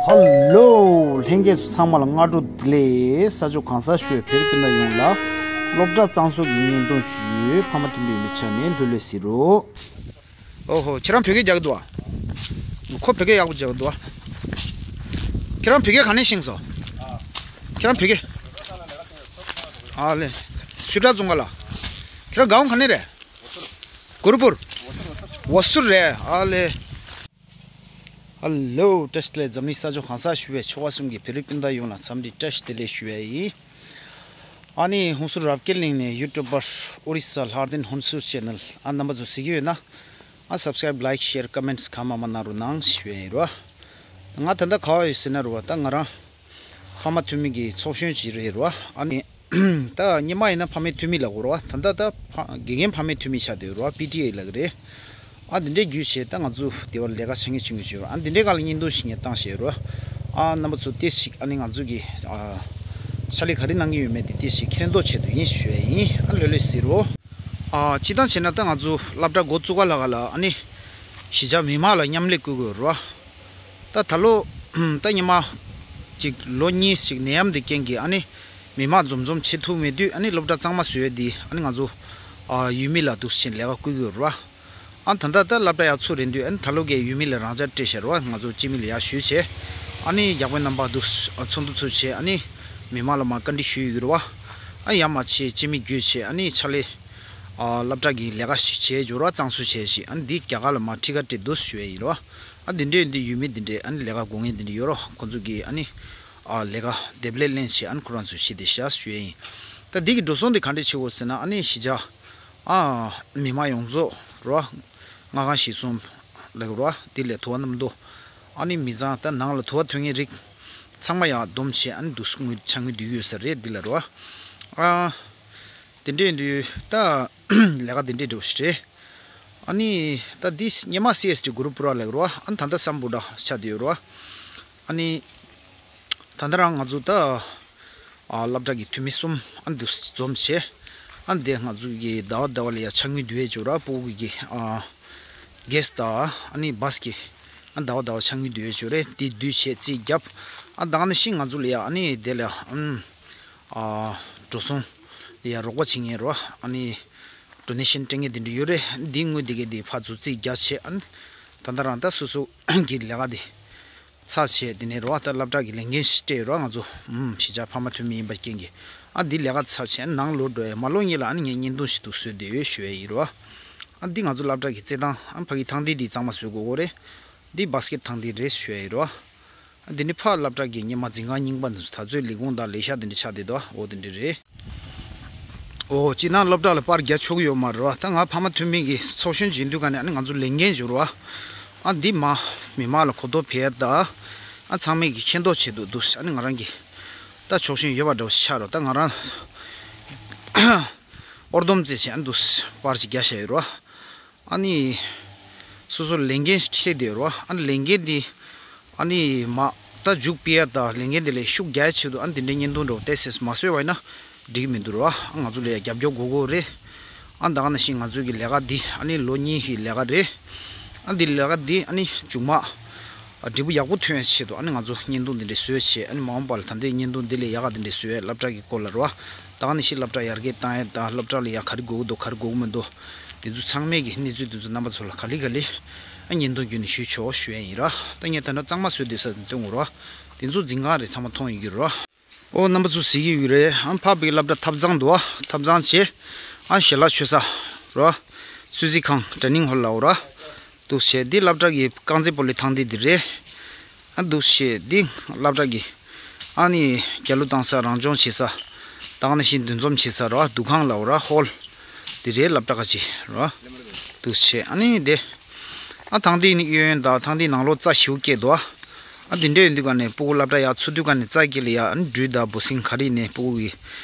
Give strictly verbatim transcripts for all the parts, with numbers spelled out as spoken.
ཧ་ལོ། ལྷན་རྒྱས་ཚོ་ཚང་མ་ལ་སྔ་དྲོ་བདེ་ལེགས། ས་ཕྱོགས་གང་སར་བཞུགས་པའི་བོད་རིགས་སྤུན་ཟླ་ཡོངས་ལ་སློབ་གྲྭ་གཙང་བཟོ་གི་བརྙན་ཐུང་ཞུས། ཕ་མ་འཐུས་མི་ཡོད་མེད་ཆ་ནས་ལྷོད་ལྷོད་གཟིགས་རོགས། ཨོ་ཧོ། ཁྱེད་རང་བོད་སྐད་རྒྱག་གི་འདུག་ཨ། ཁོ་བོད་སྐད་ཡག་པོ་རྒྱག་གི་འདུག་ཨ། ཁྱེད་རང་བོད་སྐད་ག་ནས་ཤེས་སོང་། ཁྱེད་རང་བོད་སྐད། ཨ་ལེ། སུས་ཀྲ་རྫོང་ག་ལ། ཁྱེད་རང་ག་བོ་ག་ནས་རེད། གུ་རུ་པུར། འོ་སུར་རེད། ཨ་ལེ། ཧ་ལོ། བཀྲ་ཤིས་བདེ་ལེགས། འཛམ་གླིང་ས་ཕྱོགས་གང་སར་བཞུགས་པའི་ཆོལ་ཁ་གསུམ་གྱི་བོད་རིགས་སྤུན་ཟླ་ཡོངས་ལ་འཚམས་འདྲི་བཀྲ་ཤིས་བདེ་ལེགས་ཞུ་ཡ་ཡིན། ཨ་ནི་ཧུན་སུར་རབ་རྒྱས་གླིང་ནས་ཡུ་ཊུབ་པར་ཨོ་རི་ས་ལྷ་ལྡན་ཧུན་སུར་ཆེ་ནལ་ཨ་རྣམ་པ་ཚོ་གཟིགས་ཀྱི་ཡོད་ན། ཨ་སབ་སི་ཀ་རེབ་ལའིཀ་ཤེར་ཀོ་མེན་ཊི་གང་མང་མང་གནང་རོགས་གནང་ཞུ་ཡ་ཡིན་རོ། ང་ད་ལྟ་ག་བ་ཡོད་ཟེར་ན་རོ། ད་ང་རང་ཕ་མ་འཐུས་མི་གི་ཚོགས་གཞོན་ཅིག་རེད་རོ། ཨ་ནི། ད་སྔོན་མ་ཡིན་ན་ཕ་མའི་འཐུས་མི་ལབ་དགོས་རེད་བ། ད་ལྟ་ད་ཕ་དགེ་རྒན་ཕ་མའི་འཐུས་མི་ཆགས་བསྡད་ཡོད་རེད་བ། པི་ཊི་ཨེ་ལབ་ཀྱི་རེད། ཨ་འདི་འདྲའི་བརྒྱུད་བྱས་ད་ང་ཚོ་སྡེ་བར་ལས་ཀ་བྱེད་མཁན་བྱེད་མཁན་བྱེད་རོགས། ཨ་འདི་འདྲའི་སྒང་ལ་བརྙན་ཐུང་ཞིག་ངས་བཏང་བཞག་ཡོད་རོགས། ཨ་རྣམ་པ་ཚོ་ཏོག་ཙམ་ཨ་ནི་ང་ཚོ་གི་ཨ་ཕྱག་ལས་ག་རེ་གནང་གི་ཡོད་མེད་དེ་ཏོག་ཙམ་མཁྱེན་རྟོགས་ཆེད་དུ་ཡིན་ཞུ་ཡ་ཡིན། ཨ་ལྷོད་ལྷོད་གཟིགས་རོགས། ཨ་སྤྱིར་བཏང་བྱས་ན་ད་ང་ཚོ་སློབ་གྲྭ་འགོ་བཙུགས་ག་ལ་ག་ལ་ཨ་ནི་གཞིས་ཆགས་མི་མང་ལ་མཉམ་ལས་བསྐུལ་དགོས་རོགས། ད་ད་ལོ་ད་སྔོན་མ་ཅིག་ལོ་གཉིས་ཤིག་ནད་ཡམས་འདི་རྐྱེན་གྱིས་ཨ་ནི་མི་མང་འཛོམས་འཛོམས་བྱེད་ཐུབ་མེད་དུས་ཨ་ནི་སློབ་གྲྭ་གཙང་མ་བཟོས་ཏེ་ཨ་ནི་ང་ཚོ་ཨ་ཡུལ་མི་ལ་འདུག་སེ་ལས་ཀ་བསྐུལ་གྱི་ཡོད་རེད་བ། ཨ་ད་ལྟ་ད་སློབ་གྲྭ་ཡར་ཚུགས་རན་དུས་ཨ་ནི་ད་ལོ་གའི་ཡུལ་མི་ལ་རང་འཇགས་སྤྲད་བཞག་རེད་བ། ང་ཚོ་སྤྱི་མི་ལ་ཡར་ཞུས་བྱས་ཨ་ནི་ཡག་པོའི་རྣམ་པ་འདུག་ཚོགས་འདུ་ཚོགས་བྱས་ཨ་ནི་མི་མང་ལ་མར་བཀའ་འདྲི་ཞུས་ཡོད་རེད་བ། ཨ་ཡར་མར་བྱས་སྤྱི་མི་བརྒྱུད་བྱས་ཨ་ནི་ཕྱག་ལས་ཨ་སློབ་གྲྭ་གི་ལས་ཀ་ཞིག་བྱས་འཇོག་ར་གཙང་བཟོ་བྱས་ཤིག་ཨ་ནི་འདི་རྒྱ་གར་ལ་མར་ཁྲིད་ཀ་སྤྲད་འདུག་ཞུ་ཡས་ཡིན་རོ། ཨ་འདི་འདྲས་འདི་ཡུལ་མི་འདི་འདྲས་ཨ་ནི་ལས་ཀ་དགོས་མཁན་འདི་འདྲས་ཡོད་རོ། ཁོ་ཚོ་གིས་ཨ་ནི་ཨ་ལས་ཀ་འདེབས་ལས་ལེན་བྱས་ཨ་ནི་ཁོ་རང་ཚོ་ཤི་དེ་ཤ་ཞུ་ཡས་ཡིན། ད་འདི་གི་འགྲོ་སོང་འདི་ག་འདྲས་བྱེད་དགོས་ཟེར་ན་ཨ་ནི་གཞིས་ཆགས་ཨ་མི་མང་ཡོངས་རྫོགས་རོ། མངའ་ཁང་གཞིས་གསུམ་ལ་རོ། འདི་ལས་དུ་བ་རྣམ་རྟོག་ཨ་ནི་མི་ཚང་ད་ནང་ལ་དུ་བ་ཐོན་མཁན་རིགས་ཚང་མ་ཡར་བསྡོམས་བྱས་ཨ་ནི་འདུག་དངུལ་ཕྱག་དངུལ་བསྡུས་ཡོད་ས་རེད་འདི་ལ་རོ། ཨ། དེ་འདྲས་འདུག་ད། ལས་ཀ་དེ་འདྲས་འགྲོ་ཞིག་རེད། ཨ་ནི་ད་འདི་སྔོན་མ་སི་ཨེས་ཊི་གུ་རུ་པུ་ར་ལབ་རོ། ཨ་ནི་ད་ལྟ་སམ་བྷོ་ཊ་ཆགས་བསྡད་ཡོད་རོ། ཨ་ནི་ད་ལྟ་རང་ང་ཚོ་ད་ཨ་སློབ་གྲྭ་གི་འཐུས་མི་གསུམ་ཨ་འདུག་འཛོམས་བྱས། ཨ་འདི་ང་ཚོ་གི་ཟླ་བ་ཟླ་བ་ལ་ཡ་ཕྱག་དངུལ་བསྡུ་ཡས་བྱོས་ར། ཕྲུ་གུ་གི་ཨ་གེ་སི་དང་ཨ་ནི་བྷ་སི་གི་ཨ་ཟླ་བ་ཟླ་བ་ཕྱག་དངུལ་བསྡུ་ཡས་བྱོས་རེད། དེ་བསྡུས་བྱས་རྩིས་བརྒྱབ། ཨ་ད་ག་ནང་བཞིན་ང་ཚོ་ལ་ཡ་ཨ་ནི་དེ་ལ་ཨམ། ཨ་འགྲོ་སོང་ལ་ཡ་རོགས་པ་བྱེད་མཁན་རོ། ཨ་ནི་ཌོ་ནེ་ཤན་སྤྲད་མཁན་དེ་འདྲ་ཡོད་རེད། འདི་དངུལ་འདི་གའི་འདི་ཕར་ཚུར་རྩིས་རྒྱག་བྱས་ཨ་ནི་ད་ལྟ་རང་ད་སོ་སོ་གི་ལས་ཀ་འདི་ཚར་བྱས་འདི་ནས་རོ། ད་སློབ་གྲྭ་གི་ལས་འགན་ཞིག་སྤྲད་ཡོད་རོ། ང་ཚོ་ཨུམ་གཞིས་ཆགས་ཕ་མ་འཐུས་མི་ཡིན་པ་རྐྱེན་གྱིས་ཨ་འདི་ལས་ཀ་ཚར་བྱས་ཨ་ནི་ནང་ལོག་འགྲོ་ཡས་མ་ལོག་སྔོན་ལ་ཨ་ནི་ངས་བརྙན་ཐུང་ཞིག་ཏུ་བཟོས་བསྡད་ཡོད་ཞུ་ཡས་ཡིན་རོ། ཨ་འདི་ང་ཚོ་སློབ་གྲྭ་གི་རྩེད་ཐང་ཨ་ཕ་གི་ཐང་འདི་འདི་གཙང་མ་བཟོ་དགོས་གོ་རེད། འདི་བྷ་སི་ཀེཊ་ཐང་འདི་རེད་ཞུ་ཡས་ཡིན་རོ། འདི་ནི་ཕ་སློབ་གྲྭ་གི་སྔོན་མ་འཛིན་ཁང་རྙིང་པ་འདི་ཚོ་ད་ཚོད་ལས་ཁུངས་དང་ལས་ཤག་འདི་འདྲ་ཆགས་བསྡད་འདུག་འོ་འདི་འདྲ་རེད། འོ་སྤྱིར་ན་སློབ་གྲྭ་ལ་པར་རྒྱག་ཆོག་གི་ཡོད་མ་རེད་བ། ད་ང་ཕ་མ་འཐུས་མི་གི་ཚོགས་གཞོན་ཅིག་ཡིན་དུས་ག་ནས་ཨ་ནི་ང་ཚོ་ལས་འགན་འབྱོར་བ། ཨ་འདི་མ་མི་མང་ལ་གོ་རྟོགས་འཕེལ་ད། ཨ་ཚང་མས་ཀྱི་མཁྱེན་རྟོགས་བྱེད་དུ་འདུག་ཨ་ནི་ང་རང་གི་ད་ཕྱོགས་ཞེན་ཡོད་པ་འདྲ་བོ་ཆགས་རོགས། ད་ང་རང་ཨོར་སྡོམ་རྩེ་ཆེན་འདུག་པར་ཅིག་རྒྱག་བཞག་ཡོད་རོགས། ཨ་ནི། སོ་སོ་ལས་འགན་ཞིག་འཁྲི་བསྡད་རོ། ཨ་ནི་ལས་འགན་འདི། ཨ་ནི་མ་ད་མཇུག་སྤེལ་ཡ་ད་ལས་འགན་འདི་ལས་ཤུགས་རྒྱག་ཡ་ཆེད་དུ་ཨ་ནི་འདི་འདྲའི་བརྙན་ཐུང་འདྲ་བོ་ཏོག་ཙམ་མ་བཟོས་པ་ཡིན་ན་འགྲིག་གི་མི་འདུག་རོ། ཨ་ང་ཚོ་ལ་ཡ་རྒྱབ་སྐྱོར་དགོས་དགོས་རེད། ཨ་ད་ག་ནང་བཞིན་ང་ཚོའི་གི་ལས་ཀ་འདི་ཨ་ནི་ལོ་གཉིས་ཀྱི་ལས་ཀ་རེད། ཨ་འདི་ལས་ཀ་འདི་ཨ་ནི་མཇུག་མ། ཨ་འབྲས་བུ་ཡག་པོ་ཐོན་ཡ་ཆེད་དུ་ཨ་ནི་ང་ཚོ་བརྙན་ཐུང་འདི་འདྲ་བཟོས་བྱས་ཨ་ནི་མ་འོངས་པ་ལ་ད་ལྟའི་བརྙན་ཐུང་འདི་ལས་ཡག་ག་འདི་འདྲ་བཟོས་སློབ་གྲྭ་གི་སྐོར་ལ་རོ། ད་ག་ནང་བཞིན་སློབ་གྲྭ་ཡར་རྒྱས་བཏང་ཡས་དང་སློབ་གྲྭ་ལ་ཡ་ག་རེ་དགོས་ཀྱི་འདུག་ག་རེ་དགོས་ཀྱི་མི་འདུག་འདི་ཚོ་ཚང་མས་ཀྱི་གནས་ཚུལ་འདི་ཚོ་རྣམ་པ་ཚོ་ལ་ག་ལེ་ག་ལེ་ཨ་བརྙན་ཐུང་བརྒྱུད་ནས་ཞུས་ཆོག་ཞུ་ཡས་ཡིན་ར། ད་ངས་ད་ནང་གཙང་མ་བཟོས་བསྡད་ས་དེ་སྟོན་དགོས་ར། དེ་ཚོ་འཛིན་ཁང་རེད་ཚང་མ་མཐོང་ཡོད་ཀྱི་ར། ཨོ་རྣམ་པ་ཚོ་གཟིགས་ཀྱི་ཡོད་རེད། ཨ་ཕ་བི་སློབ་གྲྭ་ཐབ་ཚང་འདུག་ཨ། ཐབ་ཚང་བྱས་ཨ་ཞལ་ལག་མཆོད་ས་ར། སུད་སི་ཁང་ཊེ་ནིང་ཧོལ་ལ་འོ་ར། འདུག་བྱས་འདི་སློབ་གྲྭ་གི་རྐང་རྩེད་སྤོ་ལོའི་ཐང་འདི་འདི་རེད། ཨ་འདུག་བྱས་འདི་སློབ་གྲྭ་གི་ཨ་ནི་རྒྱ་ལོ་བཏང་ས་རང་སྦྱོང་བྱེད་ས། ད་ག་ནང་བཞིན་འདུ་འཛོམས་བྱེད་ས་ར་འདུ་ཁང་ལ་འོ་ར་ཧོལ། འདི་རེད་སློབ་གྲྭ་ཁ་ཆེ་ར། འདུག་བྱས་ཨ་ནི་འདི། ཨ་ཐང་འདི་ནི་གཡས་གཡོན་དང་ཐང་འདི་ནང་ལོགས་རྩྭ་ཞིའུ་སྐྱེས་འདུག་ཨ། ཨ་འདི་འདྲ་ཡོད་དུས་ག་ནས་སྤུ་གུ་སློབ་གྲྭ་ཡར་ཚུགས་དུས་ག་ནས་རྩྭ་སྐྱེས་ལ་ཡ་ཨ་ནི་སྦྲུལ་དང་འབུ་སྲིན་ག་རེ་ནས་སྤུ་གུ་གི་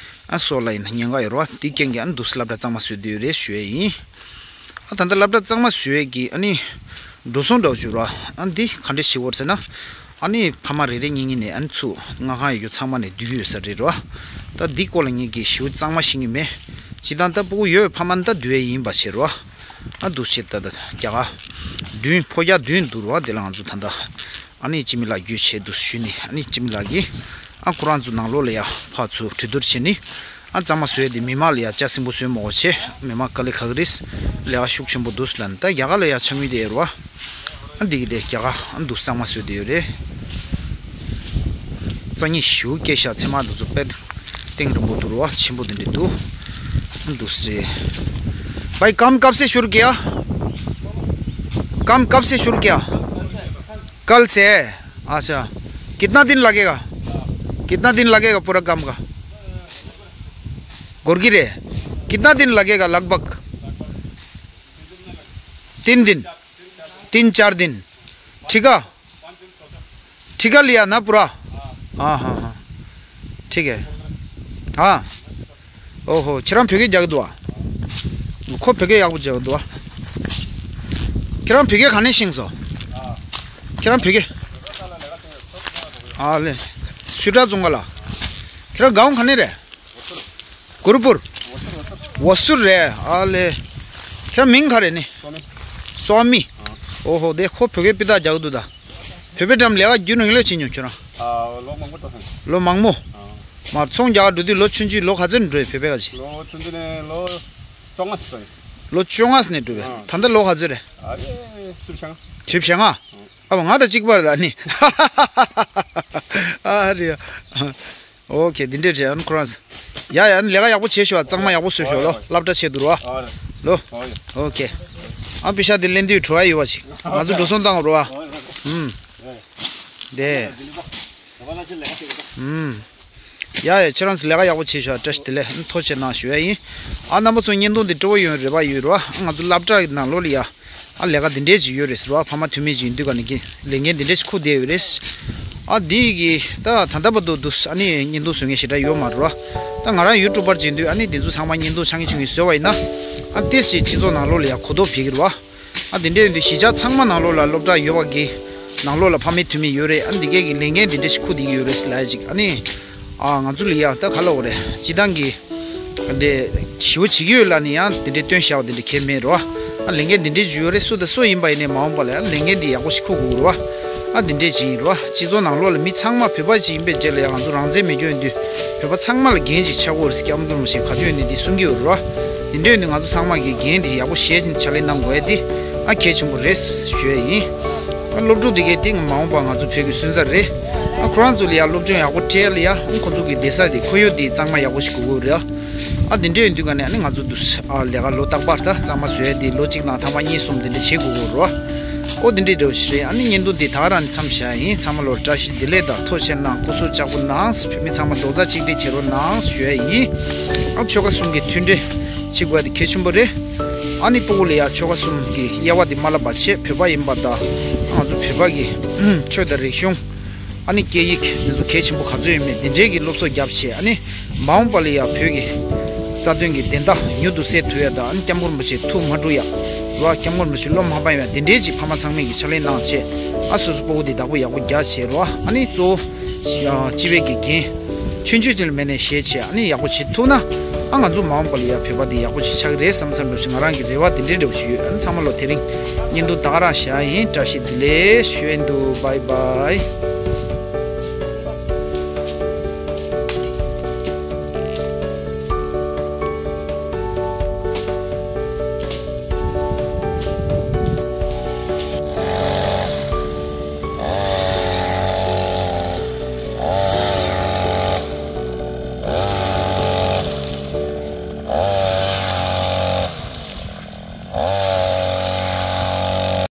ཨ་སྲོག་ལ་ཡིན་ན་ཉེན་ཁ་ཡོད་རེད་བ། དེ་རྐྱེན་གྱིས་ཨ་ནི་འདུག་སེ་སློབ་གྲྭ་གཙང་མ་བཟོས་བསྡད་ཡོད་རེད་ཞུ་ཡས་ཡིན། ཨ་ད་ལྟ་སློབ་གྲྭ་གཙང་མ་བཟོས་ཡས་ཀྱི་ཨ་ནི་འགྲོ་སོང་འདྲ་བོ་བྱུང་ར། ཨ་འདི་ག་འདྲ་ཞིག་བོར་ཟེར་ན། ཨ་ནི་ཕ་མ་རེ་རེ་གཉིས་གཉིས་ནས་ཨ་ནི་ཚུར་མངའ་ཁང་ཡོད་རྒྱུ་ཚང་མ་ནས་བསྡུས་ཡོད་ས་རེད་ར། ད་འདི་སྐོར་ལ་ངས་ཀྱི་ཞིའུ་གཙང་མ་ཤེས་ཀྱི་མེད། སྤྱིར་བཏང་ད་སྤུ་གུ་ཡོད་ཕ་མ་ནི་ད་བསྡུས་ཡས་ཡིན་པ་བྱེད་ར། ཨ་འདུག་བྱེད་ད་ད་རྒྱ་གར་བདུན་ཕོ་རྒྱག་བདུན་འདུག་ར། དེ་ལ་ང་ཚོ་ད་ད། ཨ་ནི་སྤྱི་མི་ལགས་བརྒྱུད་བྱས་འདུག་ཞུས་ནས། ཨ་ནི་སྤྱི་མི་ལགས་ཀྱིས་ཨ་ཁོ་རང་ཚོ་ནང་ལོགས་ལ་ཡ་ཕར་ཚུར་གྲོས་བསྡུར་བྱས་ནས། ཨ་གཙང་མ་བཟོས་ཏེ་མི་མང་ལ་ཡ་ལྕགས་སྲིན་པོ་བཟོས་མ་དགོས་བྱས། མི་མང་དཀའ་ལས་ཁག་གི་རེད། ལས་ཀ་ཤུགས་ཆེན་པོ་འདུག་ལབ་ནས། ད་རྒྱ་གར་ལ་ཡ་ཆ་མི་དེ་ཡོད་རེད་བ། ཨ་འདི་གི་དེ་རྒྱ་གར་ཨ་འདུག་གཙང་མ་བཟོས་ཏེ་ཡོད་རེད། རྩ་ཉིད་ཞུ་སྐད་ཤ་ཚེ་མ་འདི་ཚོ་པད་སྟེང་རིང་པོ་འདུག་རེད་བ། ཆེན་པོ་དེ་འདྲ་འདུག་འདུག་སེ་རེད། भाई, काम कब से शुरू किया? काम कब से शुरू किया? कल से है। अच्छा, कितना दिन लगेगा? कितना दिन लगेगा पूरा काम का? गोरगी रे, कितना दिन लगेगा लगभग? तीन दिन, तीन चार दिन। ठीक है। ठेका लिया ना पूरा? हाँ, हाँ, हाँ। ठीक है। हाँ। ཨོ་ཧོ། ཁྱེད་རང་བོད་སྐད་རྒྱག་གི་འདུག་ཨ། ཁོ་བོད་སྐད་ཡག་པོ་རྒྱག་གི་འདུག་ཨ། ཁྱེད་རང་བོད་སྐད་ག་ནས་ཤེས་སོང་། ཁྱེད་རང་བོད་སྐད། ཨ་ལེ། སུས་ཀྲ་རྫོང་ག་ལ། ཁྱེད་རང་གའོང་ག་ནས་རེད། གུ་རུ་པུར། ཝ་སུར་རེད། ཨ་ལེ། ཁྱེད་རང་མིང་ག་རེད་ནི། སོ་མི། ཨོ་ཧོ། དེ་ཁོ་བོད་སྐད་སྤུས་དག་རྒྱག་གི་འདུག་ད། བོད་པའི་འགྲམ་ལས་ཀ་རྒྱུན་རིང་ལོས་བྱེད་མྱོང་ཁྱོད་རང་། ཨ། ལོ་མང་པོ་འགྲོ་སོང་། ལོ་མང་པོ། ཨ། མར་ཚོང་རྒྱག་འགྲོ་དུས་ལོ་ཆུང་ཆུང་ལོ་ག་ཚོད་ནས་འགྲོ་ཡི་བོད་པའི་ཀ་ཅིག་ལོ་ཆུང་ཆུང་ནས་ལོ་བཅོ་ལྔ་ཙམ་འགྲོ་ཡི། ལོ་བཅོ་ལྔ་ནས་འགྲོ་བའི། ཨ། ད་ལྟ་ལོ་ག་ཚོད་རེད། ཨ་རེ། བཞི་བཅུ་ཞེ་ལྔ། བཞི་བཅུ་ཞེ་ལྔ། ཨ་བ་ང་དང་གཅིག་པ་རེད་ད་ནི། ཨ་རེ། ཨོ་ཁེ། འདི་འདྲས་རེད། ཨ་ནི་ཁོ་རང་། ཡ་ཡ། ཨ་ནི་ལས་ཀ་ཡག་པོ་བྱེད་ཤོག་ཨ། གཙང་མ་ཡག་པོ་བཟོས་ཤོག་ལོ། སློབ་གྲྭ་ཆེད་དུ་རོ། ཨ་ལོ། ཨོ་ཁེ། ཨ་པི་ཤ་དེ་ལེན་དུས་བྲོ་བ་ཡོད་པ་ཞིག་ང་ཚོ་འགྲོ་སོང་བཏང་རོ་ཨ། ཨུམ། དེ། ཨུམ། ཡ་ཡ། ཁྱེད་རང་ཚོ་ལས་ཀ་ཡག་པོ་བྱེད་ཤོག་བཀྲ་ཤིས་བདེ་ལེགས། ཐུགས་རྗེ་ཆེ་གནང་ཞུ་ཡ་ཡིན། ཨ་རྣམ་པ་ཚོ་བརྙན་ཐུང་འདི་སྤྲོ་བོ་ཡོང་རེ་བ་ཡོད་རོ། ང་ཚོ་སློབ་གྲྭ་གི་ནང་ལོགས་ལ་ཡ། ཨ་ལས་ཀ་འདི་འདྲས་ཅིག་ཡོད་རེད་ཟེར་བ། ཕ་མ་འཐུས་མི་ཅིག་ཡིན་དུས་ག་ནས་ཀྱི་ལས་འགན་འདི་འདྲས་ཅིག་ཁུར་བསྡད་ཡོད་རེད། ཨ་འདི་གི་ད་ད་ལྟ་བར་དུ་འདུག་ཨ་ནི་བརྙན་ཐུང་བཟོ་མཁན་ཞེ་དྲག་ཡོད་མ་རེད་བ། ད་ང་རང་ཡུ་ཊུབ་པར་ཅིག་ཡིན་དུས། ཨ་ནི་འདི་ཚོ་ཚང་མ་བརྙན་ཐུང་ཆ་ངེ་ཆུང་ངེ་བཟོས་པ་ཡིན་ན། ཨ་ཏིས་ཞིག་སྤྱི་ཚོགས་ནང་ལོགས་ལ་ཡ་གོ་རྟོགས་འཕེལ་གི་རེད་བ། ཨ་དེ་འདྲས་ཡིན་དུས་གཞིས་ཆགས་ཚང་མ་ནང་ལོགས་ལ་སློབ་གྲྭ་ཡོད་པ་གི་ནང་ལོགས་ལ་ཕ་མའི་འཐུས་མི་ཡོད་རེད། ཨ་འདི་གས་ཀྱི་ལས་འགན་འདི་འདྲས་ཞིག་ཁུར་བསྡད་ཀྱི་ཡོད་རེད་ཟེར་ལབ་ཡ་ཅིག་ཨ་ནི། ཨ་ང་ཚོ་ལ་ཡ་ད་ག་ལབ་དགོས་རེད། སྤྱི་བཏང་གི་འདི་ཞི་བོ་བྱེད་ཀྱི་ཡོད་ལབ་ནས་ཡང་འདི་འདྲས་སྟོན་བཞག་པ་འདི་འདྲས་གལ་མེད་རོ། ཨ་ལས་འགན་འདི་འདྲས་ཞིག་ཡོད་རེད། སུ་དང་སུ་ཡིན་པ་ཡིན་ནའི་མ་འོངས་པ་ལ་ཡ་ལས་འགན་འདི་ཡག་པོ་ཞིག་ཁུར་དགོས་རོ། ཨ་འདི་འདྲས་ཅིག་ཡིན་རོ། སྤྱི་ཚོགས་ནང་ལོགས་ལ་མི་ཚང་མ་བོད་པ་ཅིག་ཡིན་པའི་རྗེས་ལ་ཡ་ང་ཚོ་རང་བཙན་མེད་རྒྱུ་ཡིན་དུས། བོད་པ་ཚང་མ་ལ་འགན་ཅིག་ཆགས་ཀྱི་ཡོད་རེད་ཟེར་སྐྱབས་མགོན་རིན་པོ་ཆེས་ག་དུས་ཡིན་ནའི་འདི་གསུང་གི་ཡོད་རེད་རོ། འདི་འདྲས་ཡིན་དུས་ང་ཚོ་ཚང་མ་གིས་འགན་འདི་ཡག་པོ་བཞེས་ཕྱག་ལས་གནང་དགོས་ཡ་འདི་ཨ་གལ་ཆེན་པོ་རེད་ཞུ་ཡ་ཡིན། ཨ་སློབ་ཕྲུག་འདི་གས་འདི་མ་འོངས་པ་ང་ཚོ་བོད་ཀྱི་སོན་རྩ་རེད། ཨ་ཁོ་རང་ཚོ་ལ་ཡ་སློབ་སྦྱོང་ཡག་པོ་སྤྲད་ལ་ཡ། ཨ་ཁོ་ཚོ་གི་བསྡད་ས་དེ་ཁོར་ཡུག་འདི་གཙང་མ་ཡག་པོ་ཞིག་དགོས་ཀྱི་ཡོད་རེད། ཨ་འདི་འདྲས་ཡིན་དུས་ག་ནས་ཨ་ནི་ང་ཚོ་འདུག་ཨ་ལས་ཀ་ལོ་རྟག་པར་ད་གཙང་མ་བཟོ་ཡ་འདི་ལོ་གཅིག་ནང་ཐེངས་མ་གཉིས་གསུམ་འདི་འདྲས་བྱེད་དགོས་ཀྱི་ཡོད་རེད་བ། ཨོ་འདི་འདྲས་འདྲ་བོ་ཞིག་རེད། ཨ་ནི་བརྙན་ཐུང་འདི་ད་ག་རང་ནས་མཚམས་བཞག་ཡ་ཡིན། ཚང་མ་ལོ་བཀྲ་ཤིས་བདེ་ལེགས་དང་ཐུགས་རྗེ་ཆེ་གནང་། སྐུ་གཟུགས་ལྕགས་པོ་གནང་། བོད་མི་ཚང་མ་རྡོག་རྩ་གཅིག་སྒྲིལ་བྱེད་རོགས་གནང་ཞུ་ཡ་ཡིན། ཨ་ཆོལ་ཁ་གསུམ་གྱི་མཐུན་སྒྲིལ་བྱེད་དགོས་ཡ་དེ་གལ་ཆེན་པོ་རེད། ཨ་ནི་སྤུ་གུ་ལ་ཡ་ཆོལ་ཁ་གསུམ་གྱི་དབྱེ་བ་དེ་མ་ལབ་པ་བྱས། བོད་པ་ཡིན་པ་དང་། ང་ཚོ་བོད་པ་གི་ཆོས་དང་རིག་གཞུང་། ཨ་ནི་སྐད་ཡིག་འདི་ཚོ་གལ་ཆེན་པོ་ག་ཚོད་ཡོད་མེད་འདི་འདྲའི་གི་སློབ་གསོ་བརྒྱབ་བྱས། ཨ་ནི་མ་འོངས་པ་ལ་ཡ་བོད་ཀྱི་རྩ་དོན་གྱི་བདེན་མཐའ་མྱུར་དུ་གསལ་ཐུབ་ཡ་དང་། ཨ་ནི་སྐྱབས་མགོན་རིན་པོ་ཆེ་ཐུགས་མ་དཀྲུག་ཡ་རོ། སྐྱབས་མགོན་རིན་པོ་ཆེ་བློ་མ་ཕམ་ཡ་འདི་འདྲའི་ཅིག་ཕ་མ་ཚང་མས་ཀྱི་ཕྱག་ལས་གནང་བྱས། ཨ་སོ་སོ་སྤུ་གུ་འདི་བདག་པོ་ཡག་པོ་རྒྱག་བྱས་རོ། ཨ་ནི་གཙོ་བོ་སྤྱི་པའི་གི་འགན་ཆུང་ཆུང་དེ་ལ་མེད་ནས་བཞེས་བྱས། ཨ་ནི་ཡག་པོ་བྱེད་ཐུབ་ན། ཨ་ང་ཚོ་མ་འོངས་པ་ལ་ཡ་བོད་པ་འདི་ཡག་པོ་ཞིག་ཆགས་ཀྱི་རེད་བསམ་བསམ་འདྲ་བོ་ཞིག་ང་རང་གི་རེ་བ་འདི་འདྲའི་འདྲ་བོ་ཞིག་ཡོད། ཨ་ནི་ཚང་མ་ལོ་དེ་རིང་བརྙན་ཐུང་ད་ག་རང་བཞག་ཡ་ཡིན། བཀྲ་ཤིས་བདེ་ལེགས་ཞུ་ཡ་ཡིན། འདུག Bye bye།